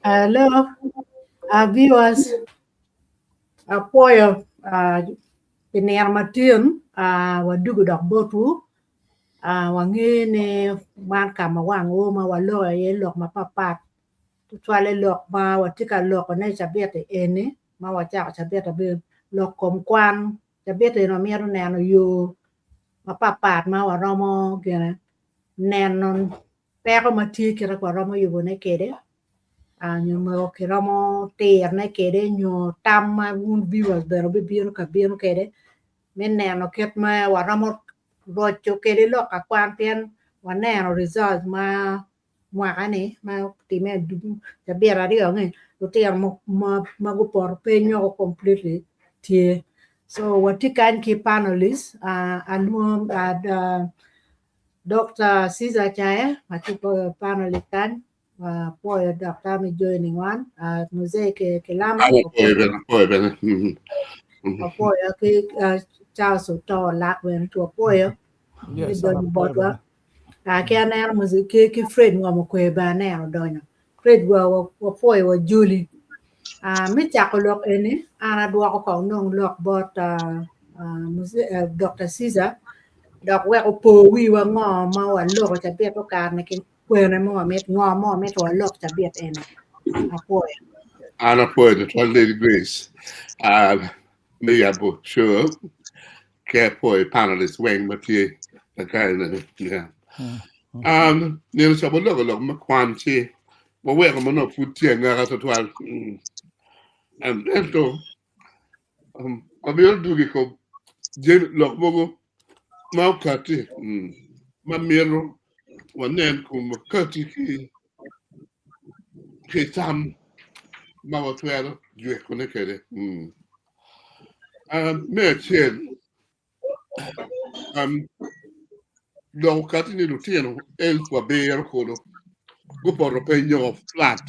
Hello, viewers. Apwoyo pi nino matin wadugo dok botwu. Wangeyo ni man ka ma wang oo ma waloko iye lok mapatpat tutwalle lok ma watye ka lokone i cabit eni ma wacako cabit abic lok kom kwan. Cabit eni wamito neno yo mapatpat ma waromo gine neno peko ma tye kite ma waromo yubone kwede nyo mogo kiromo tirone kwede nyo tam ma wun viewers bene wubibino ka bino kwede me neno kit ma waromo roco kwede lok ka kwan pien waneno result ma mwaka-ni ma otime cabit aryo-ni lutino ma gupoto piny woko completely tye so watye kany ki panelist alwongo Dokta Ceasar Caye ma tye panelist kany apwoyo dokta me joining wan Muzee Kilama apwoyo ki Charles Oto Olak bene tye apwoyo me donyo botwa ki aneno ki Fred Ngom Okwer bene aneno odonyo Fred wapwoyo wajoli me cako lok eni an adwoko kong dong lok bot Dokta Ceasar dok wek opo wiwa ngo ma waloko cabit okato-ni ki kwene ma wamito ngo ma wamito walok cabit eni apwoyo. An apwoyo tutwal Lady Grace me yabo show ki apwoyo panelist weng ma tye kakare yeah. Nino ca waloko lok me kwan ci waweko ma nongo pud tye angaka tutwal ento Wamito dwogo i kom jami lok mogo ma okatti ma mito wanen kun wakatti ki tam ma watwero jwekone kwede. Me acel, Lok okatti ni lutino elfu abiro kulu gupoto piny nyo flat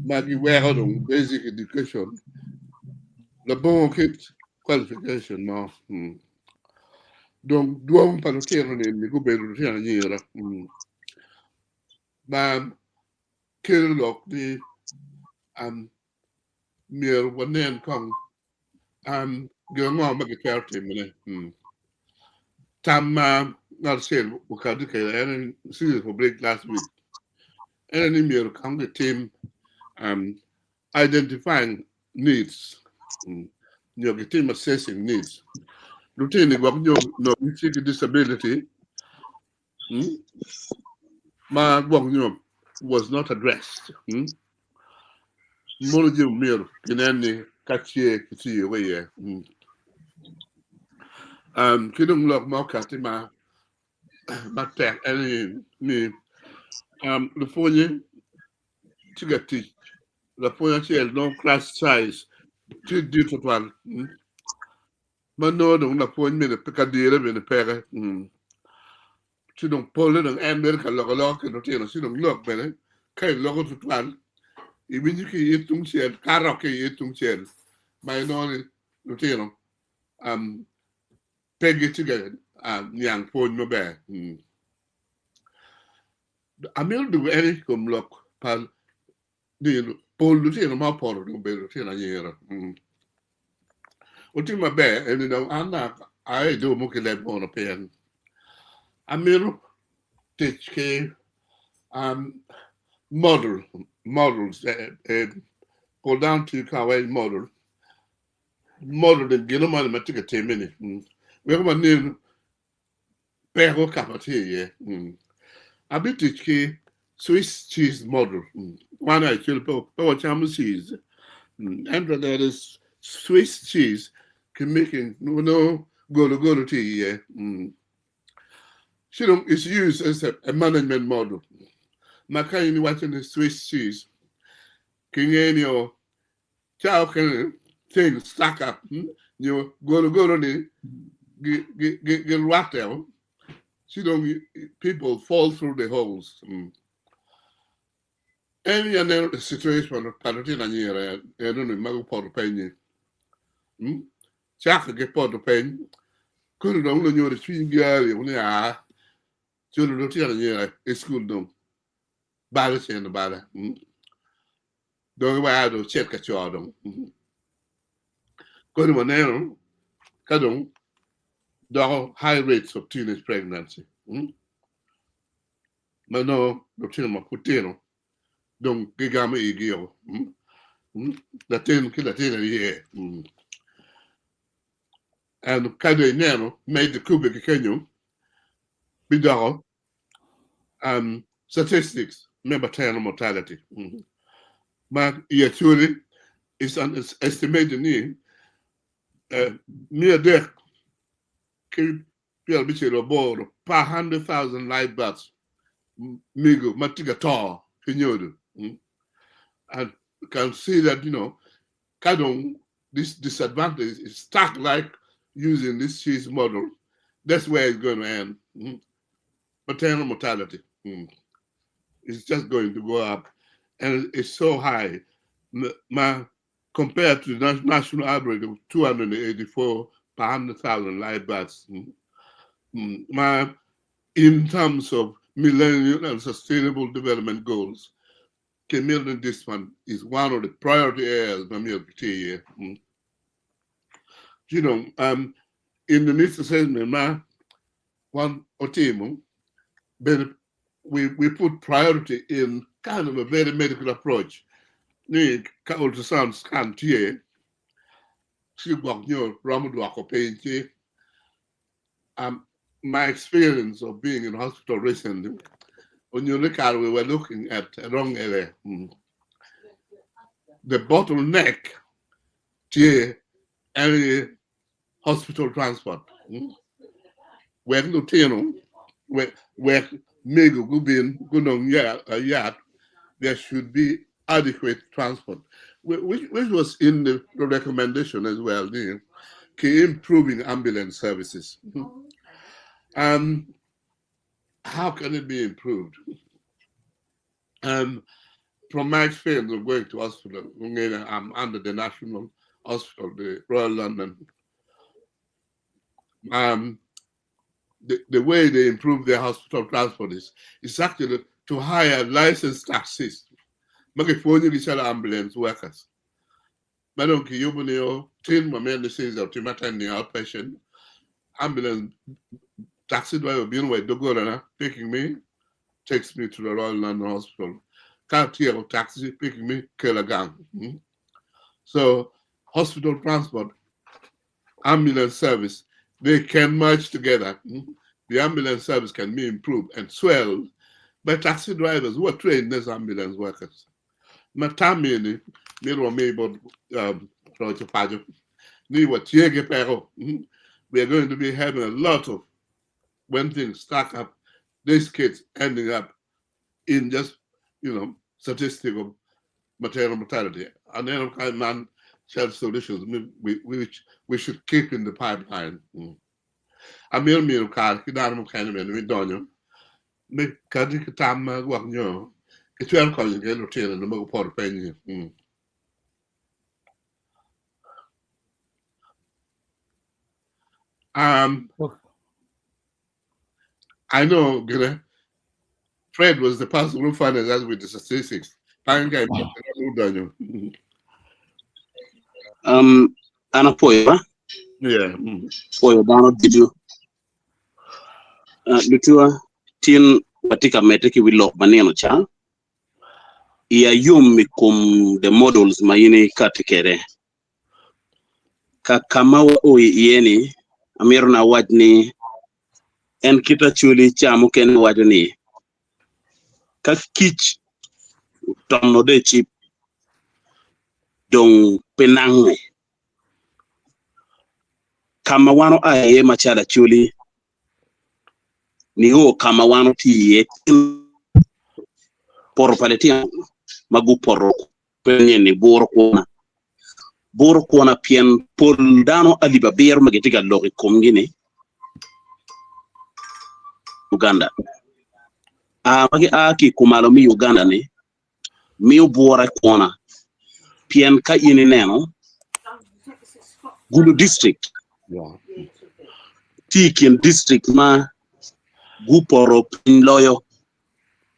ma giweko dong basic education labongo kit qualification mo. Dong dwong pa lutino ni gubedo lutino anyira ma kelo lok ni myero wanen kong gin ango ma gitwero timone. Tam ma ngat acel okati kwede en ni series for break last week en aye ni myero kong gitim identifying needs nyo gitim assessing needs. Lutini gwok nyo nongo gitye ki disability ma gwok nyo was not addressed. Mono jami myero kinen ni ka tye kitiyo ki iye. Ki dong lok ma okatti ma matek en ni ni lupwonye tye ka tic lapwony acel nongo class size tye dit tutwal ma nongo dong lapwony mene ka dire bene peke. Ci dong polle dong en bedo ka loko aloka ki lutino ci dong lok bene ka iloko tutwal iwinyo ki i it tungcel kato ki i it tungcel ma inongo ni lutino pe gitye ka niang pwony maber. Amito dwogo en i kom lok pa ni pol lutino ma opoto dong obedo lutino anyira. Wutim maber eni dong an aa i dul mo ki leb mono pien amito tic ki model models pol dano tiyo ka wai model model ni gino moni ma tye ka timme ni weko wanen Peko ka ma tye iye. Abitic ki Swiss cheese model. Wan actually pe wacamo cheese. Ento there is Swiss cheese ki making nongo golo golo tye iye. Ci dong it's used as a management model. Ma ka in iwaco ni Swiss cheese ki nge ni o Ca okene things stack up nyo golo golo ni girwatte o ci dong people fall through the holes. En aye aneno the situation pa lutino anyira enoni ma gupoto piny-nyi. Cako ki poto piny kono dong lunyodo cwinygi aryo ni aa culu lutino anyira i cukul dong balo cente bala. Dong iweko dong icit ka co dong. Koni waneno ka dong doko high rates of teenage pregnancy ma nongo lutino ma pud tino dong gigamo igi o latin ki latin aye. And ka dong ineno medo kubbe ki kenyo bidoko statistics me maternal mortality ma i Acholi is an estimated ni 358 per 100,000 live births mego ma tye ka to ki nyodo and can see that you know ka dong this disadvantage is stuck like using this cheese model that's where it's going to end. Maternal mortality is just going to go up and it's so high ma compared to the national average of 284 per 100,000 live births. Ma in terms of Millennium and Sustainable Development Goals, Kimilton this one is one of the priority areas ma myero giti iye. In the needs assessment ma wan otimo, bene we put priority in kind of a very medical approach ni ka ultrasound scan tye ci gwok nyo romo dwoko piny ci my experience of being in hospital recently onyo ni kare we were looking at wrong area the bottleneck tye en hospital transport wek lutino wek mego gubin gunong yat there should be adequate transport which was in the recommendation as well ni ki improving ambulance services. How can it be improved? From my experience of going to hospital, I'm under the National Hospital, the Royal London. The way they improve their hospital transport is actually to hire licensed taxis. Ma gipwonyo gi calo ambulance workers. Ma dong kiyubo ni o tin ma myero ni Caesar otim attending outpatient ambulance taxi driver bino wa i dogolana picking me takes me to the Royal London Hospital. Ka atyeko taxi picking me kela gang. So hospital transport, ambulance service, they can merge together. The ambulance service can be improved and swelled by taxi drivers who are trained as ambulance workers. Ma tam eni myero wami bot roco paco ni watye ki peko. We are going to be having a lot of when things stack up, these kids ending up in just, you know, statistic of maternal mortality. Aneno ka man calo solutions which we should keep in the pipeline. Amito miyo kare ki dano mukene bene me donyo me kati ki tam ma gwok nyo gitwero konyo kwede lutino ma gupoto piny-nyi. I know gire Fred was the person who funded us with the statistics. Panga donyo. An apwoyo ba? Yeah. Pwoyo dano ducu. Lutua, tin watye ka medde ki wi lok ma nino ca. Iya yom i kom the models ma in ikati kwede. Ka ka ma wao iye ni, amito ni awac ni en kit acholi ca mukene waco ni ka kic otono dong icip dong pe nange. Ka ma wan oa iye macalo acholi nio ka ma wan otye iye poto pa litino ma gupoto penye ni buro kwona. Buro kwona pien pol dano alip abiro ma gitye ka lok i komgi-ni Uganda. A ma gia ki i kumalo me Uganda-ni miyo bwura kwona pien ka in ineno Gulu district tye i kin district ma gupoto piny loyo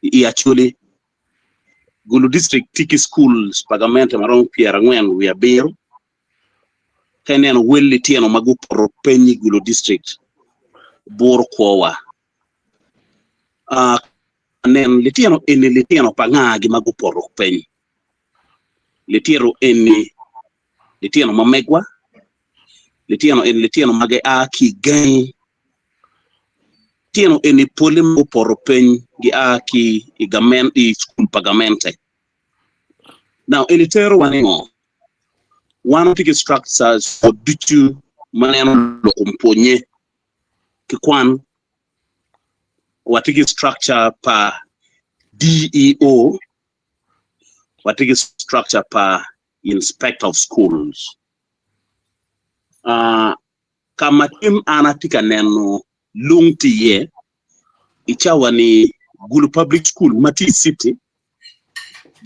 i Acholi. Gulu District tye ki schools pa gamente ma romo 47 ka ineno wel litino ma gupoto peny i Gulu District buro kwowa. Ah, nen litino eni litino pa ngagi ma gupoto peny? Litino eni litino ma megwa, litino eni litino ma gia ki i gangi, litino eni pole ma gupoto peny gia ki i gamen i cukul pa gamente. Now eni terowa ni ngo? Wan watye ki structures ducu ma neno lok kom pwonye ki kwan, watye ki structure pa DEO, watye ki structure pa inspector of schools. Uh, ka ma tin an atye ka neno lung tye iye i cawa ni Gulu Public School ma tye i city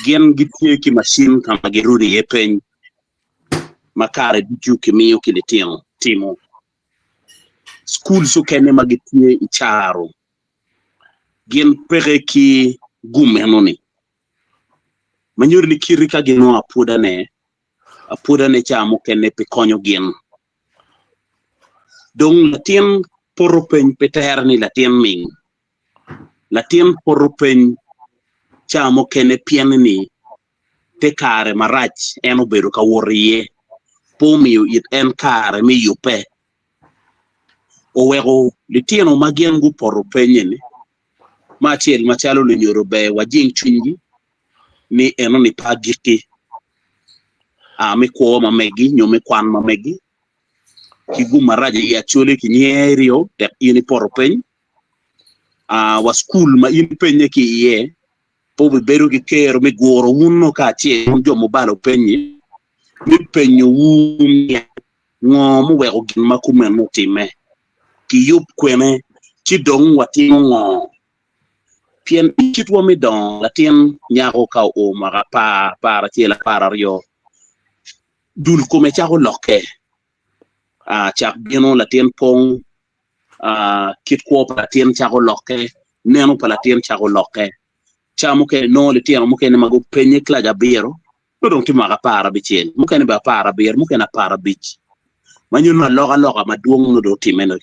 gin gitye ki macin ka ma girudo iye peny ma kare ducu kimiyo ki litino timo. Schools okene ma gitye i caro gin peke ki gum enoni. Ma nyuto ni kiti ka ginongo apwodane, apwodane ca mukene pe konyo gin. Dong latin poto peny pe tere ni latin ming. Latin poto peny ca mukene pien ni te kare marac en obedo ka wot iye pe omiyo it en kare me yubbe. Oweko litino ma gin gupoto peny-ni Me acel, macalo lunyodo ber wajing cwinygi ni enoni pe agikki me kwo ma megi nyo me kwan ma megi. Ki gum marac i Acholi kinyerio tek in ipoto piny wa cukul ma in ipenye ki iye pe obibedo ki kero me guro wun-nu kacel wun jo mubalo piny-nyi me penyowu ngo muweko gin ma kumeno otimme. Kiyub kwene, ci dong watimo ngo? Pien i kitwa me dongo, latin nyako ka oo mwaka apar, aparacel, apararyo, dul kome cako lokke, cak bino latin pong, kit kwo pa latin cako lokke, neno pa latin cako lokke. Ca mukene nongo litino mukene ma gupenye kilac abiro, nongo dong tye mwaka aparabicel, mukene bene aparabiro, mukene aparabic. Ma nyuto ni alokaloka madwong nongo dong otimme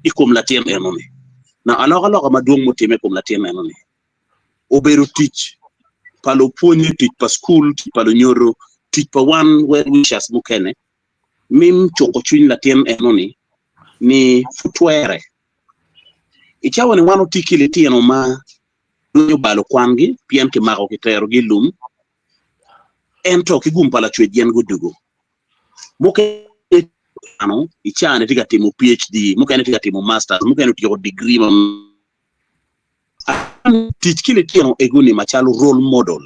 i kom latin enoni. Now alokaloka madwong mutimme i kom latin enoni obedo tic pa lupwonye, tic pa cukul, tic pa lunyodo, tic pa wan well wishers mukene me cuko cwiny latin enoni ni pud twere. I cawa ni wan watye ki litino ma lweny obalo kwangi pien kimako kiterogi i lum ento ki gum pa Lacwec gin gudugo. Mukene kwano i caa-ni tye ka timo PHD, mukene tye ka timo masters, mukene otyeko digri ma Tic ki litino ego-ni macalo role model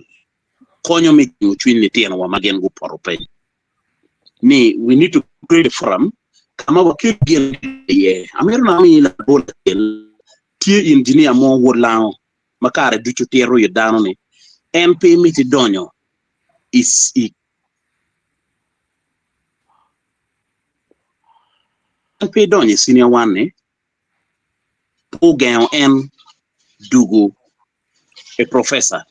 konyo me jingo cwiny litinowa ma gin gupoto piny ni we need to create a forum ka ma wakelo gin iye. Amito ni ami labol acel, tye engineer mo wod lango ma kare ducu tito it dano ni en pe miti donyo i en pe donyo i senior one ni pe ogengo en dugo a professor,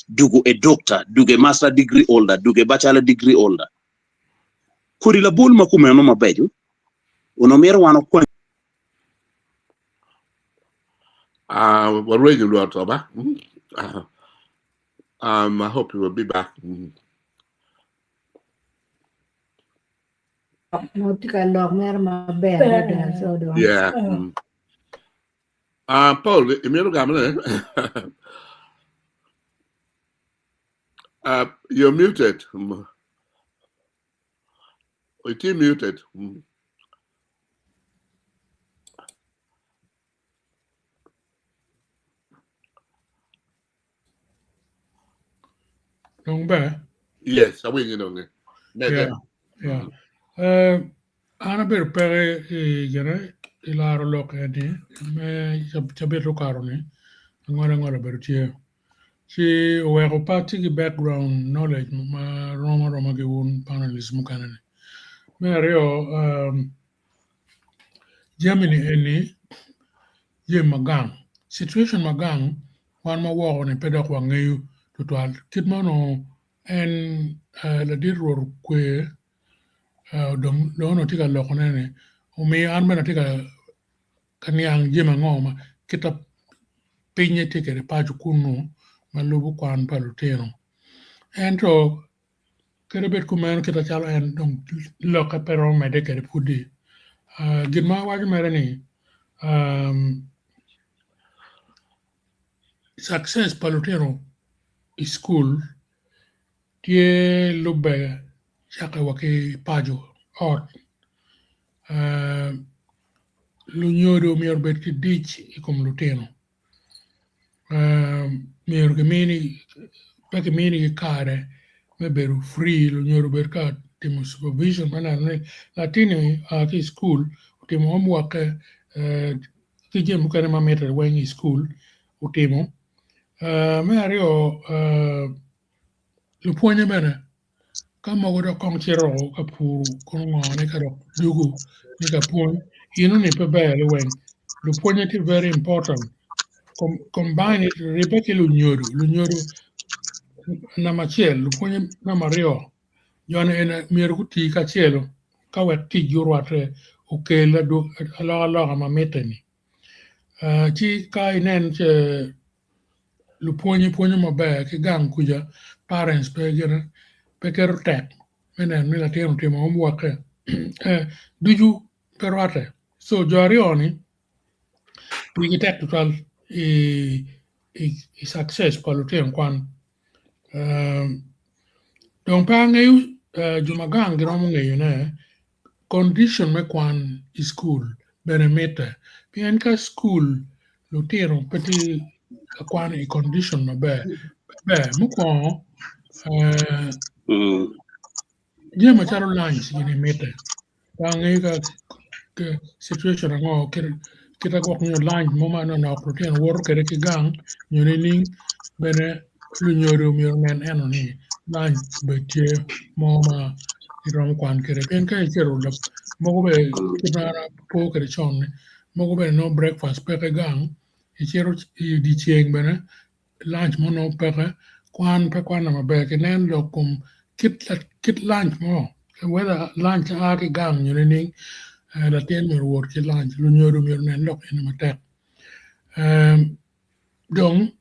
dugo a doctor, dugo a master degree holder, dugo a bachelor degree holder. Kodi labol ma kumeno mabeco onongo mito wan okwany. Uh, warwenyo lwot ba. Uh, I hope you will be back. Nongo tye ka lok mere maber adada so dong. Yeah. Paul, imito gamone? You're muted. Itye muted. Dong ber? Yes, awinyo dong. Medde. Yeah, yeah. Eh, an abedo peke i gine i laro lok eni me cabit okato ni angola angola obedo tye. Ci oweko pe atye ki background knowledge ma rom aroma ki wun panelists mukene ni. Me aryo, um, jami ni eni jami ma gang. Situation ma gang wan ma woko ni pe dok wangeyo. tutwal. Kit ma onongo en ladit Rwot okwer dong onongo tye ka lokone ni omiyo an bene atye ka niang jami ango ma kita pinye tye kwede paco kunu ma lubo kwan pa lutino. Ento kadi bed kumeno kit macalo en dong lokke pe romo medde kwede pudi gin ma awaco mere ni success pa lutino i cukul tye lubbe cakke wa ki paco ot lunyodo myero obed ki dic i kom lutino myero pe kiminigi kare me bedo free lunyodo obed ka timo supervision me neno ni latinni oa ki i cukul otimo homework-ke ki jami mukene ma mitte weng i cukul otimo. Me aryo lupwonye bene ka mogo dok kong cito ka puru kono ngo ni ka dok dwogo ni ka pwony eno ni pe ber liweng lupwonye tye very important combine it ribbe ki lunyodo lunyodo namba acel lupwonye namba aryo joni eni myero guti kacelo ka wek ticgi orwatte okel alokaloka ma mitte ni. Ci ka inen ce lupwonye pwonyo maber ki gang kuca parents pe gine pe keto tek me neno ni latin otimo homework-ke ducu pe rwatte so jo aryo-ni pigi tek tutwal i success pa lutino kwan. Dong pe angeyo jo ma gang giromo ngeyone condition me kwan i cukul bene mitte pien ka cukul lutino pe tye ka kwan i condition maber ber mukwongo jami macalo lunch gini mitte. Pe angeyo ka situation ango kit ma gwok nyo lunch mo manonok lutino woto kwede ki gang nyo nining bene lunyodo myero onen eno ni lunch obed tye mo ma giromo kwan kwede pien ka icito mogo bene kit ma an apo kwede con ni mogo bene nongo breakfast peke gang icito i dyeceng bene lunch mo nongo peke, kwan pe kwane maber kinen lok kom kit lunch mo whether lunch a ki gang nyo nining latin myero owot ki lunch lunyodo myero onen lok eni matek dong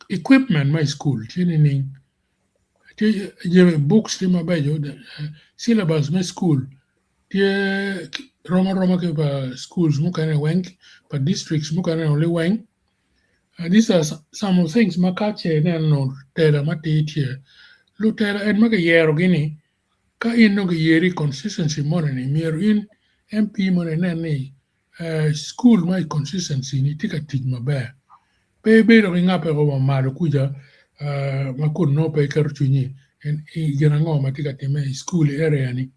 equipment ma i cukul tye nining tye jami books tye mabeco syllabus me cukul tye rom aroma ki pa schools mukene weng pa districts mukene weng. These are some of things ma ka ce ineno tela matir tye, lutela en ma kiyero gi ni ka in dong kiyeri i constituency moni ni myero in MP moni inen ni school ma i constituency ni tye ka tic maber. Pe ibedo ki ngape ko wa malo kuca ma kun nongo pe iketo cwinyi i gin ango ma tye ka timme i school i area ni.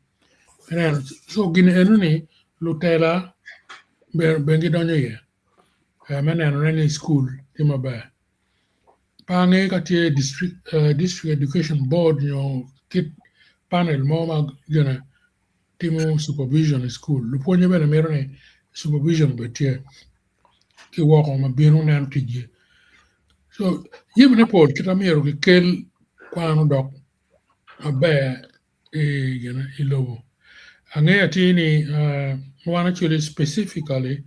Ineno so gin eno ni lutela bene gidonyo iye. Me nenone ni cukul tye maber. Pe angeyo ka tye district education board nyo kit panel mo ma gine timo supervision i cukul. Lupwonye bene mito ni supervision obed tye ki woko ma bino neno ticgi. So jamine pol kit ma myero kikel kwan odok maber i lobo. Angeyo atir ni wan actually specifically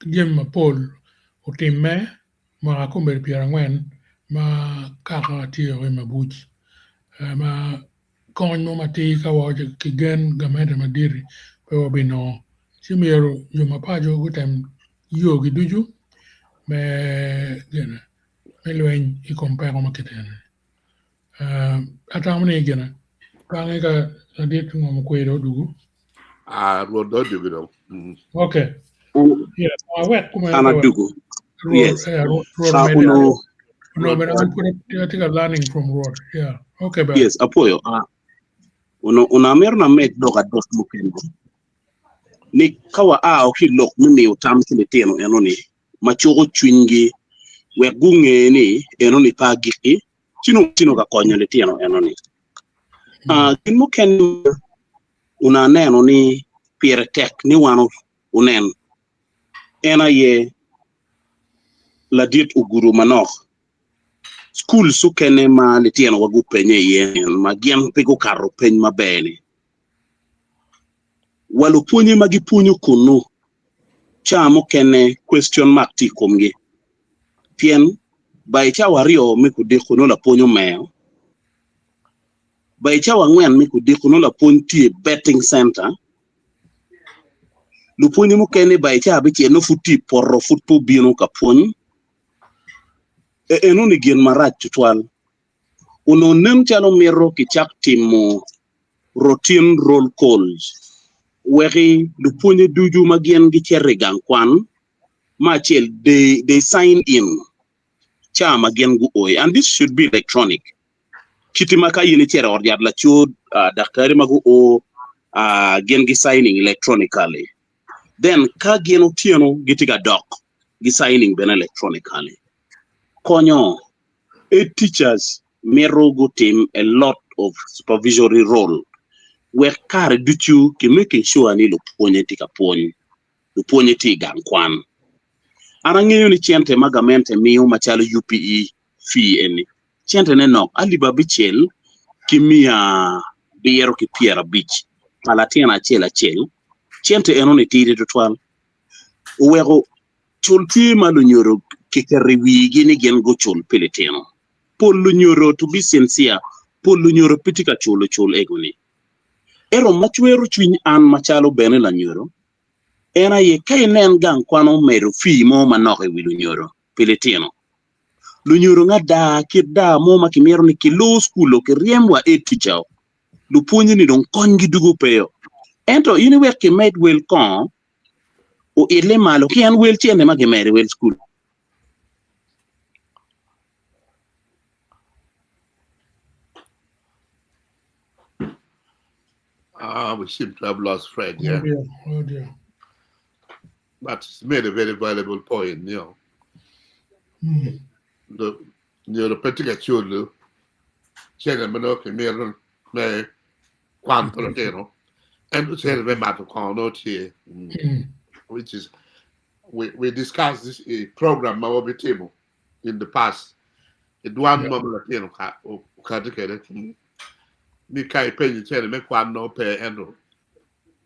jami mapol otimme mwaka kombeddi pyerangwen ma kaka tye i mabuc ma kony mo matir ka wawaco ki gen gamente madit-ti pe wabinongo ci myero jo ma paco gutem yogi ducu me lweny i kom peko ma kit eni. Atamo ni gine kange ka ladit ngom okwedo odugu. Ah, Rwot dong odugu dong. Mm. Okay. Yeah, awek kumeno. An adugu. Yes. Yeah, Rwot Ah, omede. ono Ono bene an pud atye ka learning from Rwot. Yeah. Okay, ber. yes, apoyo. Ah, ono ono amito na med dok adok mukene. Ni ka wa a ki lok me miyo tam ki litino eno ni ma cuko cwinygi wek gunge ni enoni pe agikki, ci nongo tino ka konyo litino enoni. Ah, gin mukene onongo aneno ni pire tek ni wan onen en aye ladit ogudo manok. Schools okene ma litino wa gupenye iye ma gin pe gukato peny maber ni wa lupwonye ma gipwonyo kunu ca mukene question mark tye i komgi pien ba i cawa aryo me kudiko nongo lapwony omeo ba i cawa angwen me kudiko nongo lapwony tye i betting center lupwonye mukene ba i cawa abicel nongo pud tye i poto pud pe obino ka pwony. Enoni gin marac tutwal. Onongo nen calo mito kicak timo routine roll calls weki lupwonye ducu ma gin gicito i gang kwan me acel they, they sign in ca ma gin guo iye and this should be electronic. Kiti ma ka in icito i ot yat laco uh, daktari ma guo uh, gin gi signing electronically. Then ka gin otyeno gitye ka dok gi signing bene electronically. Konyo e teachers mito gutim a lot of supervisory role wek kare ducu ki making sure ni lupwonye tye ka pwony, lupwonye tye i gang kwan. An angeyo ni cente ma gamente miyo macalo UPE fee eni cente ne nok alip abicel ki 750 pa latin acel acel cente eno ni tidi tutwal oweko Cul tye ma lunyodo kiketo i wigi ni gin gucul pi litino. Pol lunyodo, to be sincere, pol lunyodo pe tye ka culo cul ego-ni. Ento ma cwero cwiny an macalo bene lanyodo, en aye ka inen gang kwan omedo fee mo manok i wi lunyodo pi litino, lunyodo nga daa kit daa mo ma kimito ni kilor cukul-o, kiryem wa head teacher-o, lupwonye-ni dong konygi dugo pe-o. Ento in iwek kimed wel kongo oile malo ki en wel cente ma kimedo i wel cukul. Ah, we seem to have lost Fred, Oh yeah. dear, oh dear. But it's made a very valuable point, you know. Mm. The, you know, particular children, cene ma nongo kimito me kwan pa lutino, ento cene me mato kongo nongo tye. Mm. Which is, we discussed this i program ma wabitimo in the past. I dwan Yeah. mo ma latino okati kwede. Ni ka ipenyo cene me kwan nongo pe ento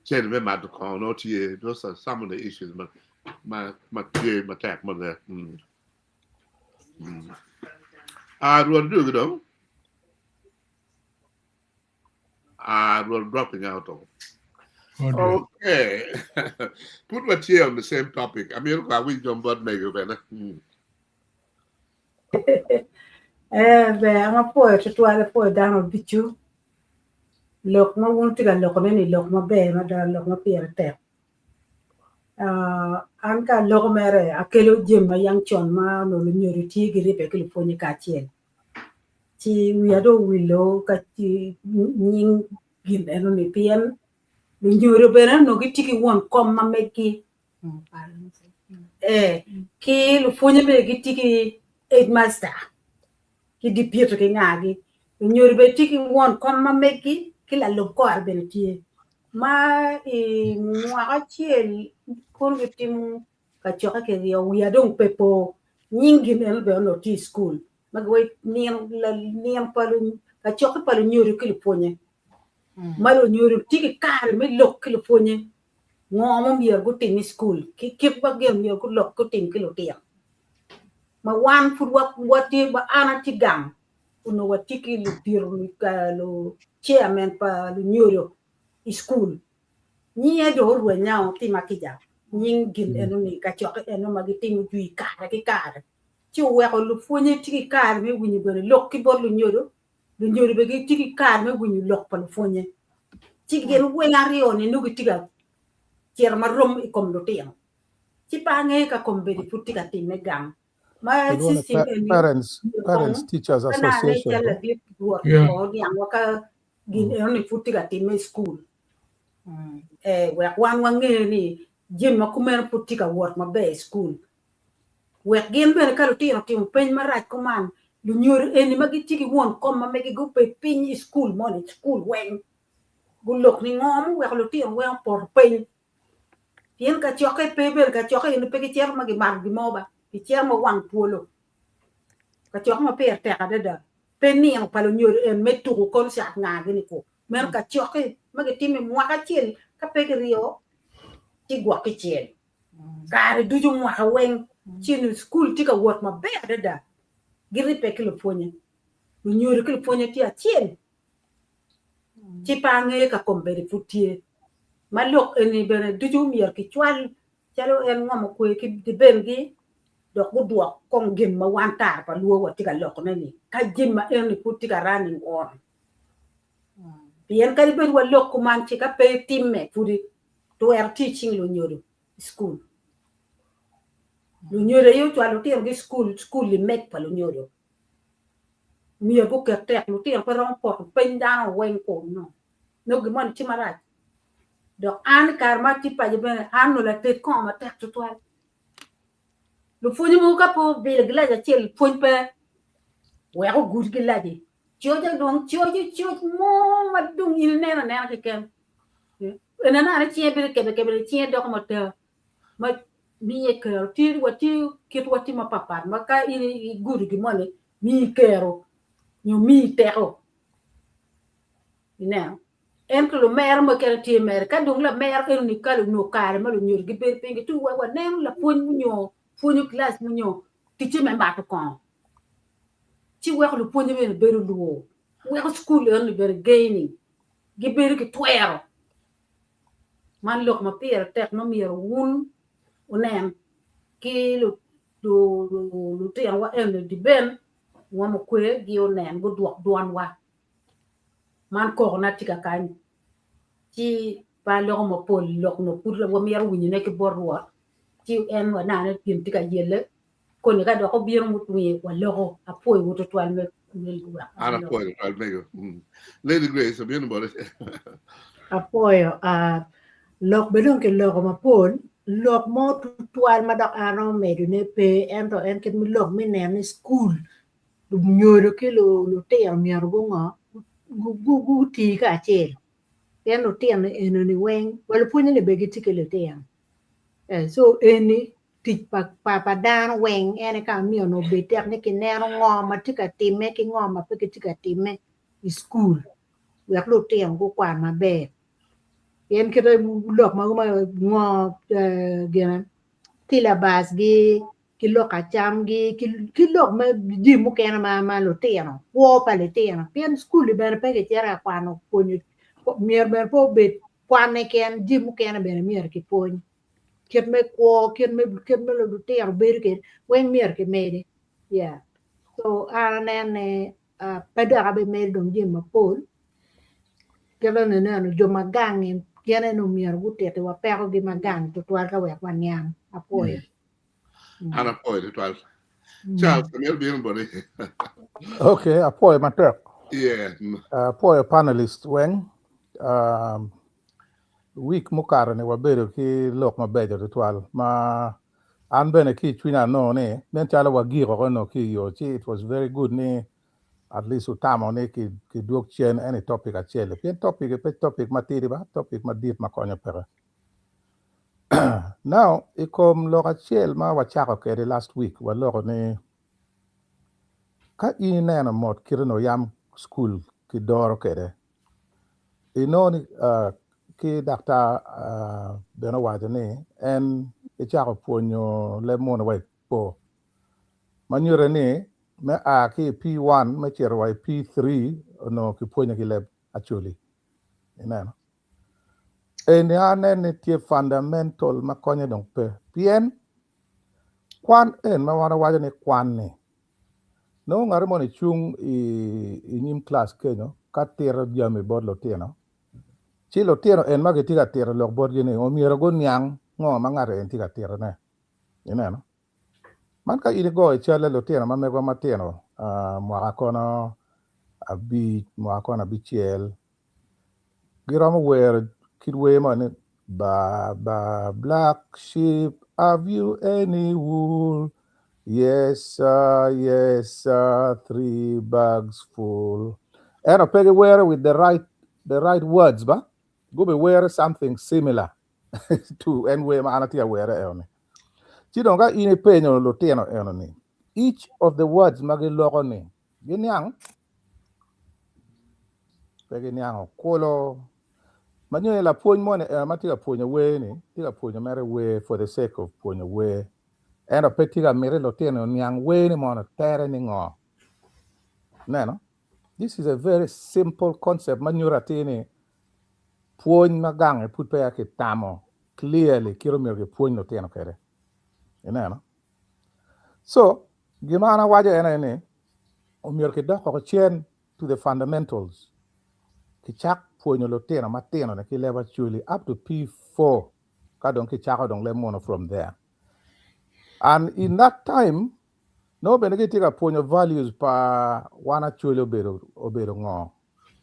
cene me mato kongo nongo tye. Those are some of the issues ma tye matek mada. Ah, Rwot dugi dong. Ah, Rwot dropping out of. Oh dear. Okay. Put watye on the same topic. Amito ko awinj dong bot mego bene. Eh, ber an apwoyo tutwal apwoyo dano ducu lok ma wun wutye ka lokone ni lok maber mada lok ma pire tek. Ah, an ka aloko mere akelo jami ma yang con ma onongo lunyodo tye giribbe ki lupwonye kacel. Ci wiya dong owilo ka nying gin enoni pien lunyodo bene onongo gitye ki won kom ma meggi ee ki lupwonye bene gitye ki headmaster ki deputy ki ngagi lunyodo bene tye ki won kom ma meggi ki lalub kore bene tye ma i mwaka acel kono gitimo kacokke kiryo wiya dong pe po nying gin eno bene onongo tye i cukul ma giwaco nino nino pa kacokke pa lunyodo ki lupwonye ma lunyodo tye ki kare me lok ki lupwonye ngo ma myero gutim i cukul ki kit ma gin myero gulok gutim ki lutino ma wan pud watye ma an atye gang onongo watye ki ludito lu chairman pa lunyodo i cukul Nyinge dong orwenya tima kica, nying gin eno-ni, kacokke eno ma gitimo jwi kare ki kare. Ci oweko lupwonye tye ki kare me winyo bene lok ki bot lunyodo, lunyodo bene gitye ki kare me winyo lok pa lupwonye. Ci gin weng aryo-ni nongo gitye ka cito marom i kom lutino. Ci pe angeyo ka kombeddi pud tye ka timme gang. Ma Kilwongo ni system eni Parents, myero Parents kong Teachers ka nane Association. cal ladit Rwot Yeah. kong oniangwa ka gin enoni pud tye ka timme i cukul. Eh, wek wan wange ni jami ma kumeno pud tye ka wot maber i cukul. Wek gin bene ka lutino otimo peny marac kuman, lunyodo eni ma gitye ki won kom ma megi gubed piny i cukul moni, cukul weng, gulok ni ngo muweko lutino weng opoto peny. Pien kacokke pe bene, kacokke eni pe gicito ma gimato gin mo ba, gicito ma wang twolo. Kacokke ma pire tek adada pe nino pa lunyodo en me tuku concert nga gini ku. Meno kacokke ma gitimo i mwaka acel ka pe kiryo ci gwok kicel. Kare ducu mwaka weng ci ni cukul tye ka wot maber adada giribbe ki lupwonye. Lunyodo ki lupwonye tye acel ci pe angeyo ka kombeddi pud tye. Ma lok eni bene ducu myero kicwal calo en ngomo kwe ki dibengi dok gudwok kong gin ma wan tara pa luo watye ka lokone-ni ka jami ma enoni pud tye ka running on. Pien kadi bed walok kuman ci ka pe timme pudi twero tye i cing lunyodo i cukul. Lunyodo aye ocwalo lutinogi i cukul, cukul-li meg pa lunyodo. Myero guket tek, lutino pe romo poto peny dano weng kunu. Nongo gin moni tye marac. Dok an i kare ma atye paco bene an onongo lated kongo matek tutwal. Lupwonye mogo ka pe obilo gilaci acel pwony pe wek ogud gilaci. Coca dong coc coc mo ma dong in ineno anena keken. En aneno cinge bedo kebe kebe cinge doko matar ma miye kero. Tye watye kitwa tye mapatpat ma ka in igudo gin moni miyi kero nyo miyi teko. Ineno? Ento lumero mukene tye mere ka dong lamero enoni ka onongo kare ma lunyodo gibedo piny gitye wek waneno lapwony nyo pwonyo kilac nyo ticce me mato kongo ci weko lupwonye bene bedo lwor weko cukul enoni bene gaining gibedo ki twero man lok ma pire tek ma myero wun wunen ki lutinowa eni diben ngom okwe gi onen gudwok dwonwa. Man kokona tye kakany, ci pe aloko mapol lok nongo pud wamito winyone ki bot Rwot, ci en waneno ni gin tye ka yelle, koni ka dok obino mutwinge waloko. Apwoyowu twatwal me wek An alok. apwoyo twatwal mego. Lady Grace obino boti. Apwoyo. Ah, lok bene dong kiloko mapol, lok mo tutwal ma dok an aromo medone pe, ento en kit me lok me neno ni cukul lunyodo ki lutino myero gungo guti kacel pien lutino enoni weng wa lupwonye ni bene gitye ki lutino so eni tic pa dano weng en aye ka ma myero obed tek ni kineno ngo ma tye ka timme ki ngo ma pe gitye ka timme i cukul wek lutino gukwan maber pien kite lok mogo ma ngo gine syllabus gi ki lok acamgi ki lok me jami mukene ma lutino kwo pa litino pien cukul-li bene pe kicito ka kwano pwonyo myero bene pe obed kwan keken jami mukene bene myero kipwony kit me kwo kit me lutino bedo kwede weng myero kimedi yeah so an aneno ni pe dok abimedo dong jami mapol kit ma ineno jo ma gang-ngi gin aye myero gutitiwa pekogi ma gang tutwal ka wek waniang apwoyo. An apwoyo tutwal. Charles, amito bino boti. Okay, apwoyo matek. Yeah. Apwoyo panelist weng. Um, week mukato ni wabedo ki lok mabeco tutwal ma an bene ki i cwinya anongo ni nen calo wagiko ko no ki i yo ci it was very good ni at least utamo ni ki kidwog cen eni topic acel pien topic pe topic matidi ba topic madit ma konyo peke. Now, i kom lok acel ma wacako kwede last week, waloko ni ka in ineno mot kite onongo yam cukul kidoro kwede, inongo ni uh, ki daktar uh, bene owaco ni en ecako pwonyo leb munu wa i po ma nyute ni me a ki i P1 me cito wa i P3 onongo kipwonyo ki leb Acholi. Ineno? Eni aneno ni tye fundamental ma konye dong pe pien kwan en ma wan wawaco ni kwan-ni nongo ngat moni cung i nyim kilac kenyo ka tito jami bot lutino ci lutino en ma gitye ka tito lok botgi ni omyero guniang ngo ma ngat eni tye ka titone ineno. Man ka in igoyo calle lutino ma megwa matino mwaka kono abic mwaka kono abicel giromo wero kit wer mo ni ba ba black sheep have you any wool yes sir yes sir three bags full ento pe giwero with the right words ba gubiwero something similar to en wer ma an atye ka were eno ni. Ci dong ka in ipenyo lutino eno ni, Each of the words ma giloko ni giniang? Pe giniango kulu. Ma nyo ni lapwony moni eno ma tye ka pwonyo wer ni tye ka pwonyo mere wer for the sake of pwonyo wer. Ento pe tye ka miti lutino oniang wer ni mono tere ni ngo. Ineno? This is a very simple concept ma nyuto atir ni pwony ma gange pud peya kitamo clearly kit omyero kipwony lutino kwede. Ineno? So, gin ma an awaco en aye ni omyero kidok oko cen to the fundamentals. Kicak pwonyo lutino matino ni ki leb Acholi up to P4 ka dong kicako dong leb munu from there. And in that time, nongo bene gitye ka pwonyo values pa wan Acholi obedo obedo ngo.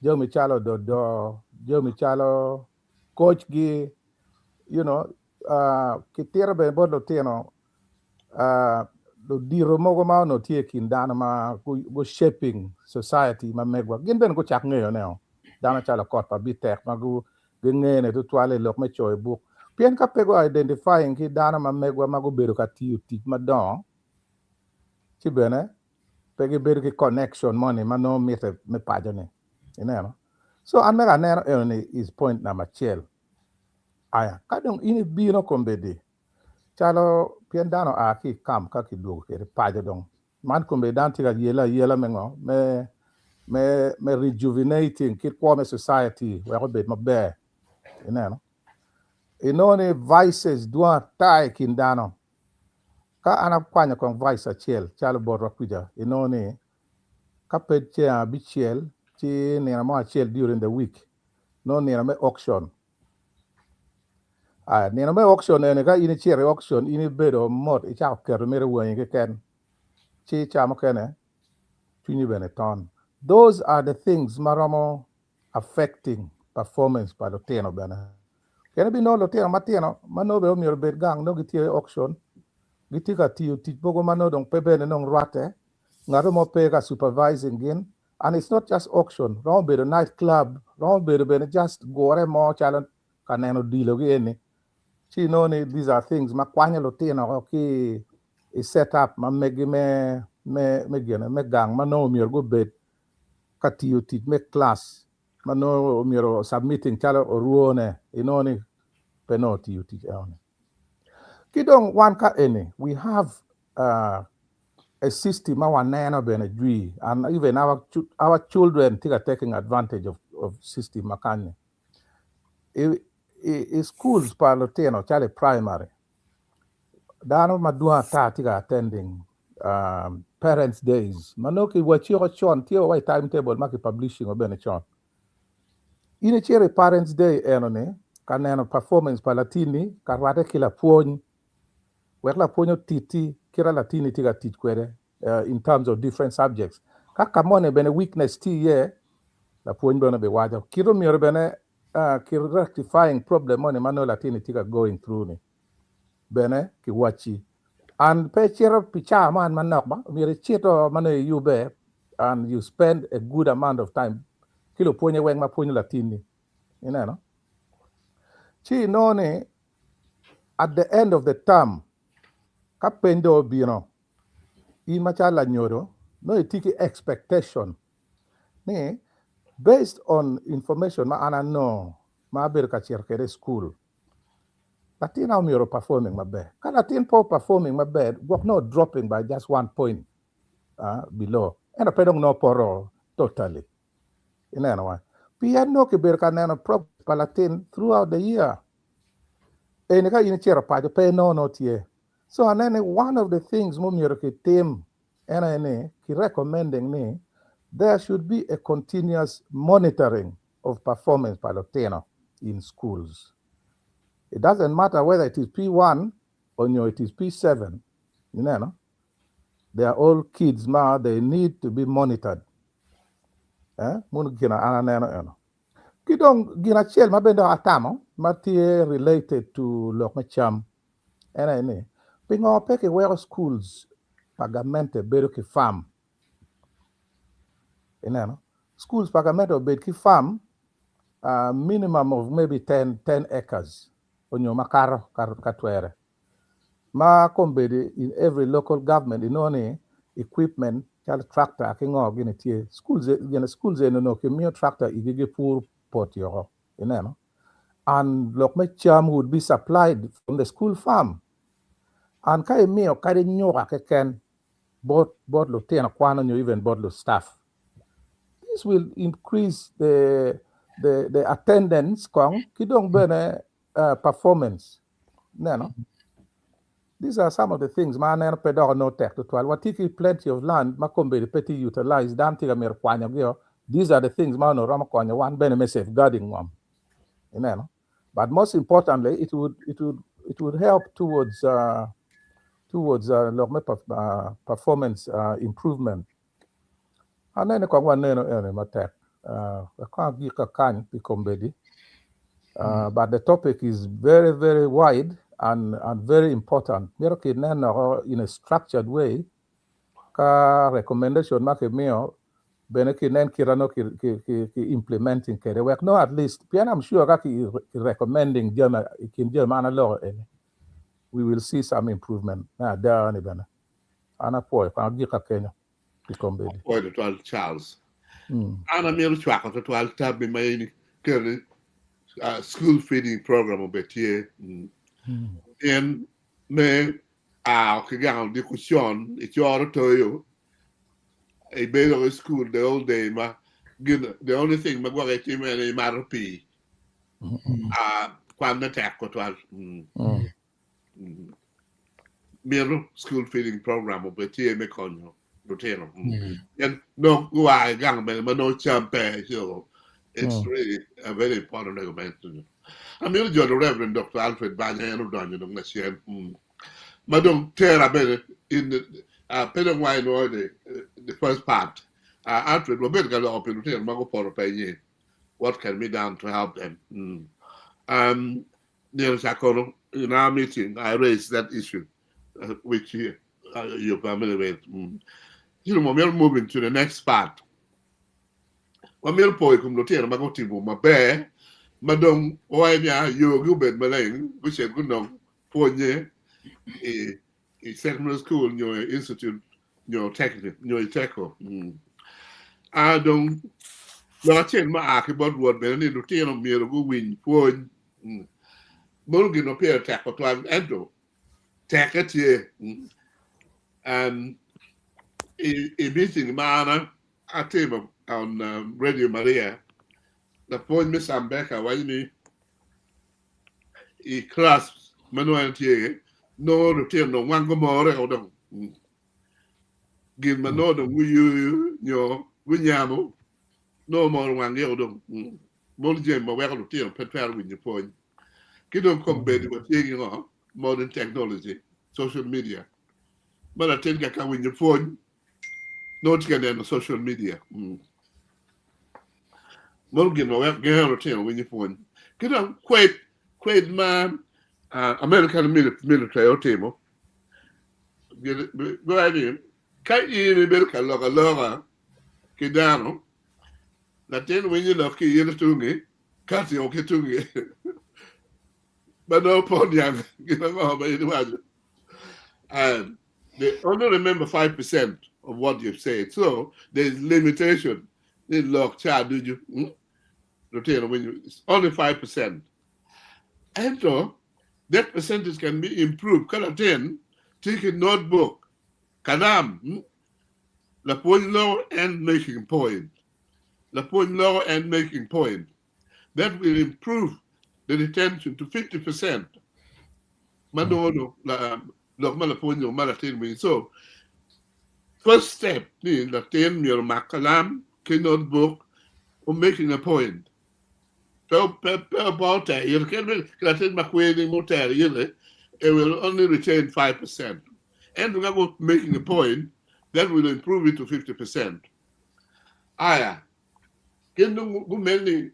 Jami calo dodo, jami calo coach gi, you know, kitito bene bot lutino ludito mogo ma onongo tye i kin dano ma gu shaping society ma megwa gin bene gucak ngeyone o dano calo okot pa Bitek ma gingene tutwal i lok me coyo buk pien ka pe gu identifying ki dano ma megwa ma gubedo ka tiyo tic madongo ci bene pe gibedo ki connection moni ma nongo mitte me paco ni ineno so an mega aneno eno ni is point number acel. Aya, ka dong in ibino kombeddi, calo pien dano oa ki i kamp ka kidwogo kwede paco dong, man kombeddi dano tye ka yele ayela me ngo? Me, me, me rejuvenating kit kwo me society wek obed maber. Ineno? Inongo ni vices dwong ata i kin dano. Ka an akwanyo kong vice acel calo botwa kwica, inongo ni ka pe ceng abicel ci nino mo acel during the week nongo nino me auction. Aya, nino me auction eni ka in icito i auction in ibedo mot icako keto mere wangi keken ci ca mukene cwinyi bene ton. Those are the things ma romo affecting performance pa lutino bene. Pien ibinongo lutino matino ma nongo bene omyero obed gang nongo gitye i auction gitye ka tiyo tic mogo ma nongo dong pe bene nongo rwatte ngat mo pe ka supervising gin. And it's not just auction, romo bedo night club, romo bedo bene just gure mo calo ka neno odilo gi eni. Ci inongo ni these are things ma kwanyo lutino oko ki i set up ma megi me me me gine me gang ma nongo myero gubed ka tiyo tic me class ma nongo myero submitting calo orwone inongo ni pe nongo otiyo tic eno ni. Ki dong wan ka eni we have uh, a system ma waneno bene jwi and even our, our children tye ka taking advantage of, of system ma kany-ni. I, i, i schools pa lutino calo i primary, dano madwong ata tye ka attending um, parents days ma nongo kiwaciko con tye wa i timetable ma ki publishing bene con. In icito i parents day eno ni ka neno performance pa latinni ka rwate ki lapwony wek lapwony otitti kit latinni tye ka tic kwede in terms of different subjects. Ka ka moni bene weakness tye iye, lapwony bene biwaco. Kit omyero bene ki rectifying problem moni ma nongo latinni tye ka going through ni bene kiwacci. And pe icito pi cawa mo an manok ba, myero icito ma nongo iyubbe and you spend a good amount of time ki lupwonye weng ma pwonyo latinni. Ineno? Ci inongo ni at the end of the term ka peny dong obino, in macalo lanyodo nongo itye ki expectation ni based on information ma an anongo ma abedo ka cito kwede i school, latina omyero performing maber. Ka latin pe performing maber, gwok nongo dropping by just one point below, ento pe dong nongo poto totally. Ineno wa? Pien nongo kibedo ka neno progress pa latin throughout the year. Eni ka in icito paco pe inongo nongo tye. So aneno ni one of the things ma omyero kitim en aye ni ki recommending ni there should be a continuous monitoring of performance pa lutino in schools. It doesn't matter whether it is P1 or nyo it is P7. Ineno? They are all kids ma they need to be monitored. Eh? Munu gin an aneno eno. Ki dong gin acel ma bene dok atamo ma tye related to lok me cam en aye ni pingo pe kiweko schools pa gamente bedo ki farm? Ineno? Schools pa gamente obed ki farm uh, minimum of maybe 10, 10 acres onyo makato ka, ka twere. Ma kombeddi in every local government inongo ni equipment calo tractor ki ngo gini tye schools gine schools eni onongo kimiyo tractor igi gipuro poti oko ineno and lok me cam would be supplied from the school farm and ka imiyo kadi nyuka keken bot bot lutino kwan nyo even bot lu staff this will increase the the the attendance kong ki dong bene performance ineno these are some of the things ma aneno pe dok onongo tek tutwal watye ki plenty of land ma kombeddi pe tye utilize dano tye ka mito kwanyogi these are the things ma onongo romo konyo wan bene me safeguarding ngom ineno but most importantly it would it would it would help towards uh, towards uh, lok me uh, performance uh, improvement anene kong waneno ene matek uh, kong agik kakany pi kombeddi but the topic is very very wide and and very important myero kineno in a structured way ka recommendation ma kimiyo bene kinen kite nongo ki, ki, ki, ki implementing kede wek no at least pien I'm sure ka ki, ki recommending jami i kin jami ma an aloko eni we will see some improvement me ada ni bene an apwoyo kong agika kenyo pi kombeddi. Apwoyo tutwal Charles. An amito cwako tutwal tammi ma in iketo ni school feeding program obed tye pien me a ki gang odiko con icoro toyo ibedo i school the whole day ma gin the only thing ma gwok itimo en imato pii kwan me tek tutwal. Mito school feeding program obed tye me konyo lutino. Pien nongo gua i gang bene ma nongo cam pe so it's really a very important recommendation. Amito jolo Reverend Dr. Alfred Banya en odonyo dong lacen ma dong tera bene in pe dong wa inwoyo the the first part. Alfred wabedo ka loko pi lutino ma gupoto piny-nyi what can be done to help them. Nino ca kono in our meeting I raised that issue which you're familiar with. Ci dong wamito moving to the next part. Wamito po i kom lutino ma gutimo maber ma dong wawaco niya yogi obed maleng gucit gunong pwonye i i secondary school nyo i institute nyo technic nyo i teko. A dong lok acel ma a ki bot Rwot bene ni lutino myero guwiny pwony. Mono gin ma pire tek tutwal ento tekke tye. I meeting ma an atimo on Radio Maria, lapwony me Sam Baker waco ni i class ma nongo en tye iye, nongo lutino dong wango more o dong gin ma nongo dong guyuyo nyo gunyamo nongo moro wanggi o dong mono jami ma weko lutino pe twero winyo pwony. Ki dong kombeddi watye ki ngo modern technology, social media ma latin ka ka winyo pwony nongo tye ka neno social media. Mono gin ma weko gengo lutino winyo pwony. Ki dong kwed kwed ma American military otimo giwaco ni ka in ibedo ka lok aloka ki dano latin winyo lok ki in tungi ka timo ki tungi ma nongo pe oniang gin ango ma in iwaco. And they only remember 5% of what you've said. So there's limitation ni lok ca ducu. Lutino winyo it's only 5%. Ento that percentage can be improved ka latin tye ki notebook, kalam, lapwony loko en making point. Lapwony loko en making point. That will improve the retention to 50% ma nongo lok ma lapwony nyo ma latin winyo. So first step ni latin myero omak kalam ki notebook or making a point. Pe pe pe oter ire kadi latin ma kweri mo ter ire it will only retain 5%. Ento ka go making a point that will improve it to 50%. Aya gin dong gumel ni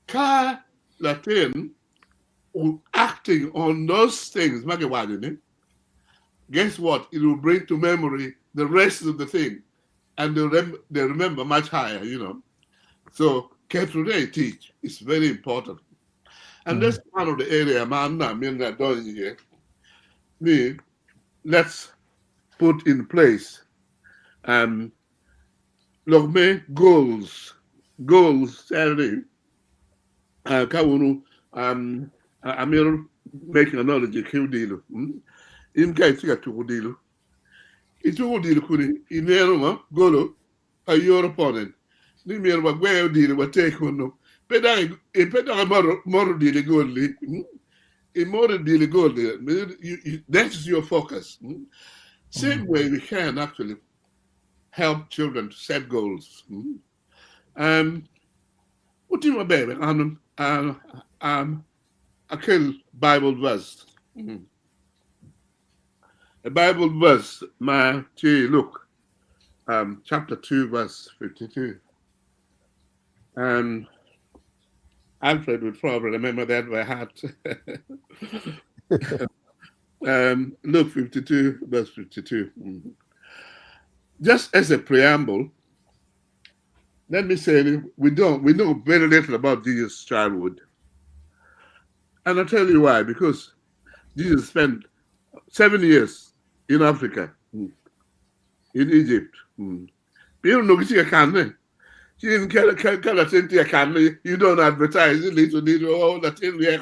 ka latin acting on those things ma giwaco ni guess what it will bring to memory the rest of the thing and they, rem they remember much higher you know so keto ne i tic is very important and that's one of the area ma an amito ni adony iye ni let's put in place. Um, lok me goals, goals calo ni uh, ka wunu um, amito making analogy ki odilo. Mm? In ka itye ka tuko odilo, ituko odilo kuni ineno ngo golo pa your opponent ni myero wagwe odilo water kunu pe dok pe dok imoto moto odilo i gol-li mm? Imoto odilo i gol-li that is your focus. Mm? Same way we can actually help children to set goals. Mm? Um, wutimo maber an um, um, akel Bible verse. Mm. A Bible verse ma tye i Luke um, chapter 2 verse 52. Um, Alfred would probably remember that by heart. Luke 52 verse 52. Mm. Just as a preamble, let me say we don't we know very little about Jesus' childhood. And I'll tell you why, because Jesus spent 7 years in Africa, in Egypt. You know, you don't advertise it, little, little, oh, latin, they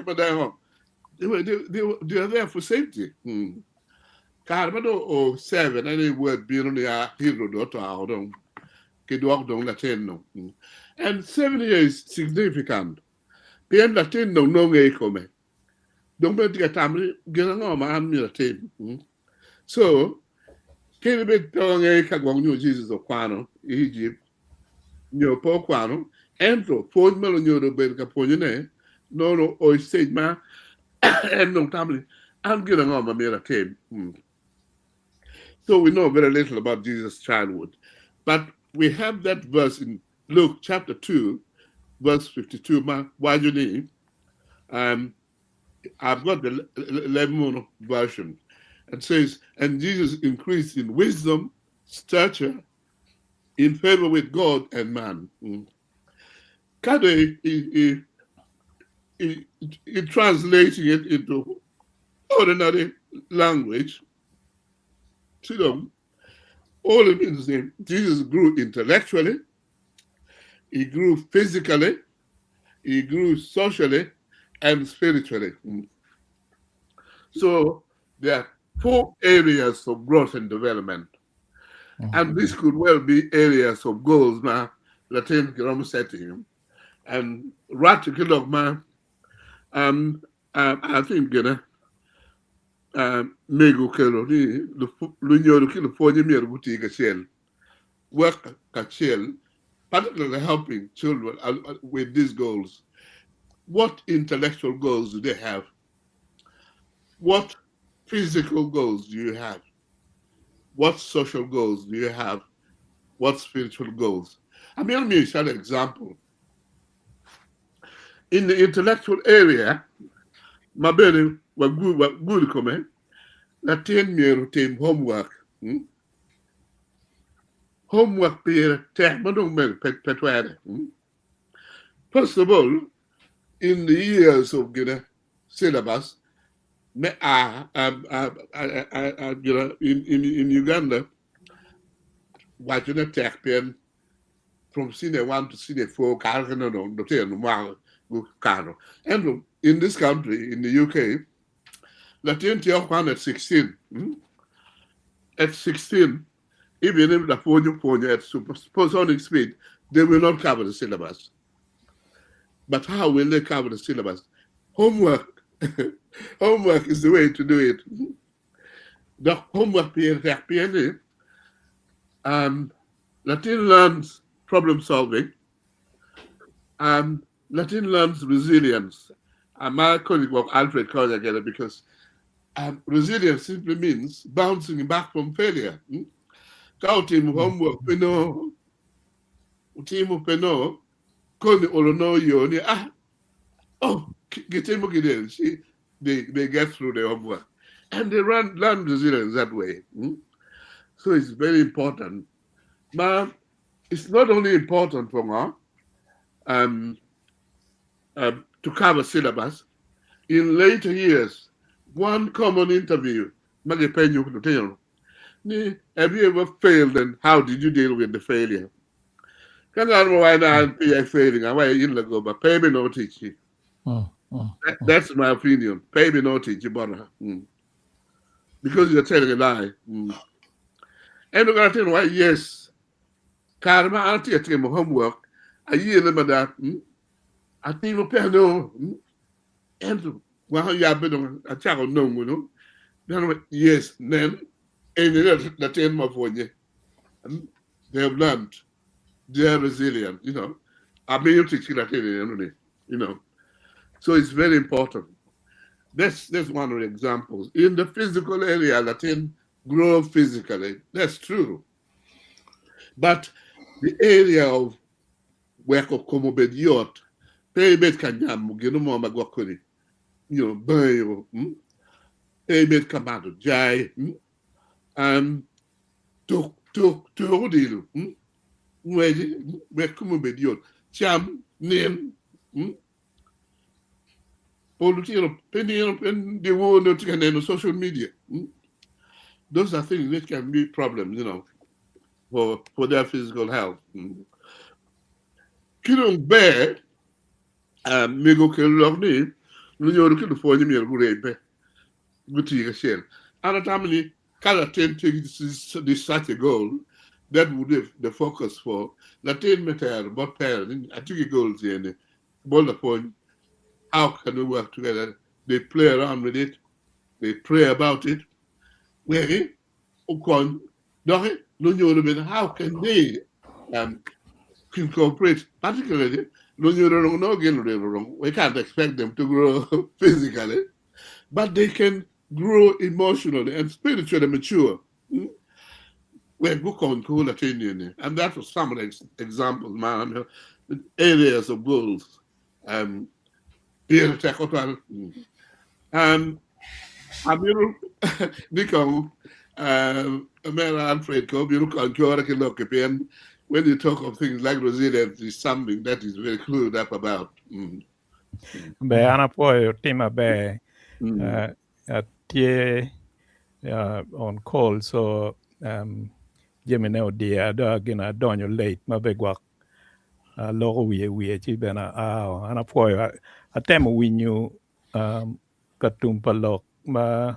are there for safety. Kare ma dong o 7 ene word bino ni a Herod oto dong kidwok dong latin no. And 7 years significant. Pien latin dong nongo i kome. Dong bene tye ka tamo ni gin ango ma an myero atim. So, kadi bed pe wangeyo ka gwok nyo Jesus okwano i Egypt nyo pe okwano, ento pwony ma lunyodo obedo ka pwonyone nono o i stage ma en dong tamo ni an gin ango ma myero atim. So we know very little about Jesus' childhood. But we have that verse in Luke chapter 2, verse 52. Ma waco ni, I've got the Lemon version. It says, "And Jesus increased in wisdom, stature, in favor with God and man." Kind of he translating it into ordinary language. You all it means is Jesus grew intellectually, he grew physically, he grew socially, and spiritually. So there are four areas of growth and development. And this could well be areas of goals ma latin kiromo setting. And rat ki lok ma I think gina mego kelo ni lunyodo ki lupwonye myero guti kacel work kacel, particularly helping children with these goals. What intellectual goals do they have? What physical goals do you have? What social goals do you have? What spiritual goals? I mean, let me show an example. In the intellectual area, ma bene wagur kome, latin myero tim homework. Homework pire tek ma dong mere pe twere. First of all, in the years of gina syllabus, me a, in Uganda, waco ne tek pien from senior 1 to senior 4 kare ka no lutino mwaka gukato. And in this country, in the UK, latin tye kwan at 16. At 16, even if lapwony pwonyo at supersonic speed, they will not cover the syllabus. But how will they cover the syllabus? Homework. Homework is the way to do it. The homework pire latin learns problem solving. Latin learns resilience. My colleague Alfred Konya because resilience simply means bouncing back from failure. Ka otimo homework pe no, otimo pe no, koni olo no yo ni ah, oh, gitimo gidel. See, they get through the homework. And they learn resilience that way. So it's very important. But it's not only important for now to cover syllabus. In later years, one common interview, ma gipenyo lutino. Ni have you ever failed and how did you deal with the failure? Ka ngat mo waco ni an peya failing, awaco in lagoba, pe ibinongo ticci. That's my opinion. Pe ibinongo ticci bota. Because you're telling a lie. Ento ka latin waco yes, kare ma an atye ka timo homework, ayele mada, atimo pe anongo. Ento wang oyabbe dong acako nongo no. Then yes, nen eni latin ma pwonye. They have learned. They are resilient, you know. Amiyo tic ki latin eno ni, you know. So it's very important. That's one of the examples. In the physical area, latin grow physically. That's true. But the area of weko kom obed yot, pe ibed ka nyamo gino mo ma gwok kodi nyo bayo, pe ibed ka mato jai, tuk tuk tuk odilo, ngweci wek komi obed yot, cam, nin, pol lutino pe nino pe dyewor nongo tye ka neno social media. Those are things which can be problems, you know, for their physical health. Ki dong ber, mego okelo lok ni lunyodo ki lupwonye myero gurebbe guti kacel. An atamo ni ka latin tye ki this such a goal, that would be the focus for latin me tero bot parent ni atye ki goals eni bot lapwony how can we work together? They play around with it, they pray about it weki okony doki lunyodo bene how can they incorporate particularly lunyodo dong nongo gin lutino dong we can't expect them to grow physically but they can grow emotionally and spiritually mature wek gukony kor latin eni and that was some of the examples ma areas of goals um, pire tek otwal um, amito ni kong Omera Alfred ko obino kony kore ki lok pien when you talk of things like resilience is something that is very clued up about. Ber an apwoyo tim maber atye on call so jami ne odiya dong gin adonyo late ma bene gwok aloko wiye wiye ci bene aa an apwoyo atemo winyo ka tum pa lok ma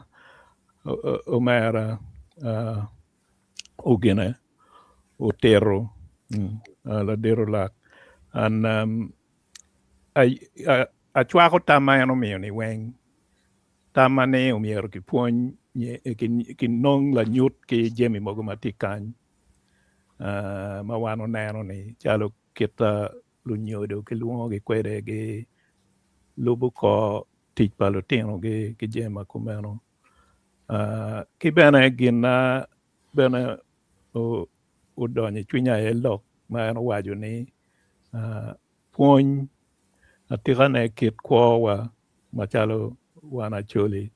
omera ogine otito ladit olak and acwako tam ma en omiyo ni weng tamma ni omyero kipwony kinong lanyut ki jami mogo ma tye kany ma wan oneno ni calo kit lunyodo kilwongogi kwede gilubo kor tic pa lutinogi ki jami ma kumeno ki bene gin na bene odonyo i cwinya aye lok ma en owaco ni pwony atikane kit kwowa macalo wan Acholi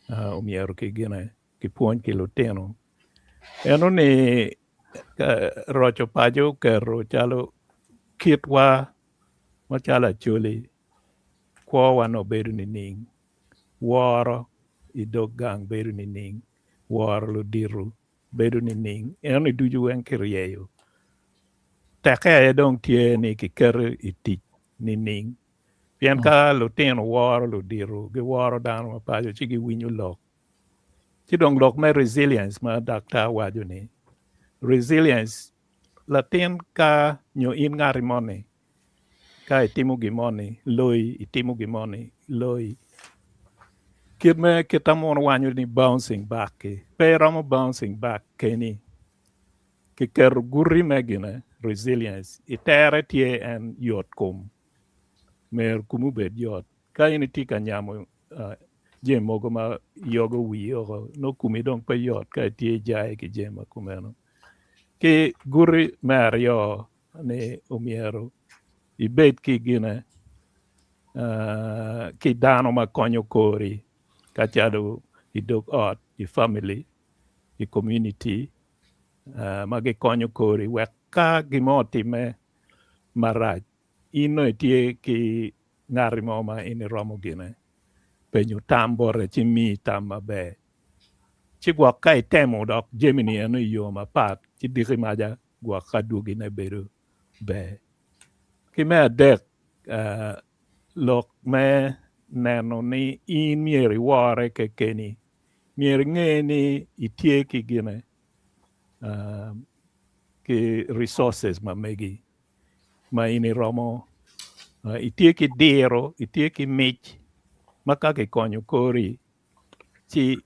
omyero ki gine kipwony ki lutino eno ni roco paco oketo calo kitwa macalo Acholi kwowa nongo bedo nining woro i dog gang bedo nining woro ludito bedo nining eno-ni ducu weng kiryeyo tekke aye dong tye ni kiketo i tic nining pien ka lutino woro ludito giworo dano ma paco ci giwinyo lok ci dong lok me resilience ma daktar waco ni resilience latin ka nyo in ngati moni ka itimo gin moni loyi itimo gin moni loyi kit me kit ma muno wanyo ni bouncing back ki pe iromo bouncing back keni kiketo guti me gine resilience itere tye en yot kom myero komi obed yot ka in itye ka nyamo jami mogo ma yogo wii oko nongo komi dong pe yot ka itye ijaye ki jami ma kumeno ki guti me aryo ni omyero ibed ki gine ki dano ma konyo kori ka calo i dog ot i family i community ma gikonyo kori wek ka gin mo otimme marac in nongo itye ki ngati mo ma in iromo gine penyo tam bote ci miyi tam maber. Ci gwok ka itemo dok jami-ni eno i yo mapat, ci diki maca gwok adwogine bedo ber. Ki me adek, lok me neno ni in myero iwore kekeni. Myero inge ni itye ki gine, ki resources ma megi ma in iromo, itye ki diro, itye ki mic ma ka kikonyo kori ci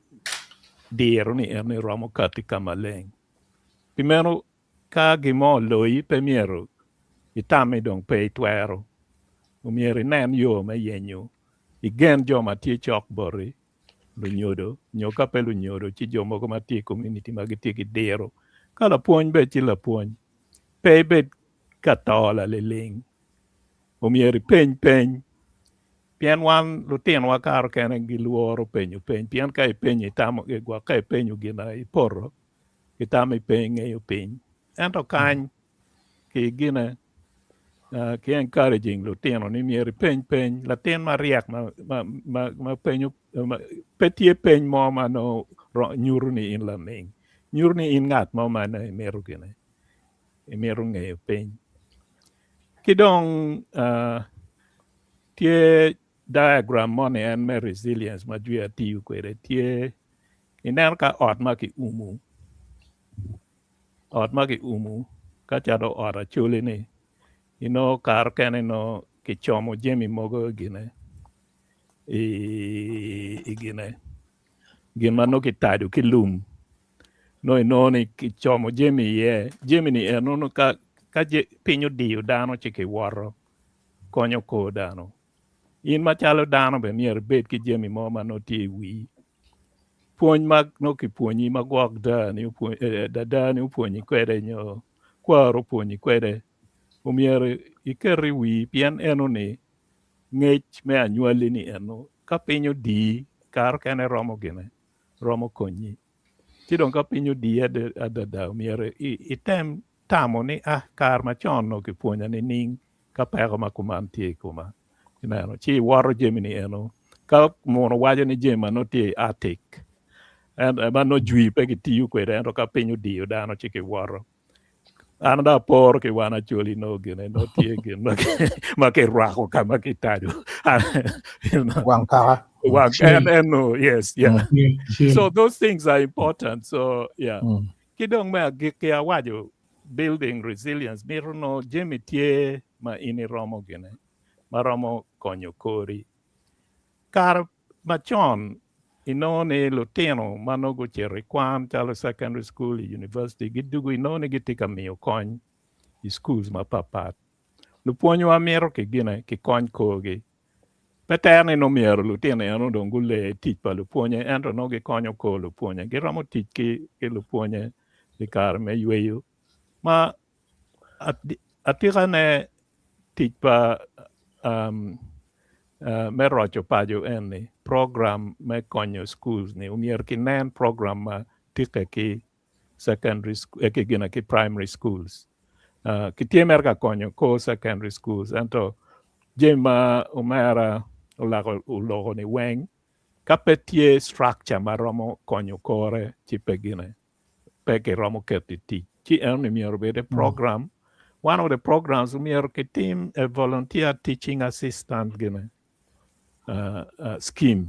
diro ni eno iromo kati ka maleng. Pi meno ka gin mo oloyi pe myero itam ni dong pe itwero. Omyero inen yo me yenyo igen jo ma tye cok boti, lunyodo nyo ka pe lunyodo ci jo mogo ma tye i komuniti ma gitye ki diro. Ka lapwony bed ci lapwony. Pe ibed ka to laliling. Omyero ipeny peny pien wan lutinowa kare okene gilworo penyo peny pien ka ipenyo itamo gwok ka ipenyo gin ma ipoto itamo ni pe ingeyo piny ento kany ki gine ki encouraging lutino ni myero ipeny peny latin maryek ma penyo pe tye peny mo ma nongo nyuto ni in laming nyuto ni in ngat mo ma nongo imito gine imito ngeyo piny ki dong tye diagram moni en me resilience ma jwi atiyo kwede tye ineno ka ot ma kiumo ot ma kiumo ka calo ot acholi ni inongo kare okene nongo kicomo jami mogo i gine i gine gin ma nongo kitado ki lum nongo inongo ni kicomo jami iye jami-ni eno ka piny odiyo dano ci kiwoto konyo kor dano. In macalo dano bene myero ibed ki jami mo ma nongo tye i wii. Pwony ma nongo kipwonyi ma gwok dadani opwonyi kwede nyo kwaro opwonyi kwede omyero iket i wii pien enoni ngec me anywali ni eno ka piny odii kare okene romo gine romo konyi. Ci dong ka piny odii adada myero item tamo ni ah kare macon onongo kipwonya nining ka peko ma kuman tye i koma ineno ci iwoto jami ni eno ka muno waco ni jami ma nongo tye i attic ma nongo jwi pe kitiyo kwede ento ka piny odiyo dano ci kiwoto an dong aporo ki wan Acholi nongo gine nongo tye gin ma kirwako ka ma kitado wang kaka wang en eno yes yeah so those things are important so yeah Ki dong me agikki awaco building resilience mito nongo jami tye ma in iromo gine ma romo konyo kori. Kare macon inongo ni lutino ma nongo gucito i kwan calo secondary school, i university gidugo inongo ni gitye ka miyo kony i schools mapapat. Lupwonywa mito ki gine ki kony korgi. Pe ter ni nongo myero lutino eno dong gule tic pa lupwonye ento nongo gikonyo kor lupwonye. Giromo tic ki lupwonye i kare me yweyo ma atikane tic pa me roco paco eni program me konyo schools ni myero kinen program ma tike ki secondary ki gine ki primary schools. Kitye mere ka konyo kor secondary schools ento jami ma omera olako oloko ni weng ka pe tye structure ma romo konyo kore ci pe gine pe kiromo keto i tic ci enoni myero obed a program one of the programs myero kitim a volunteer teaching assistant gine scheme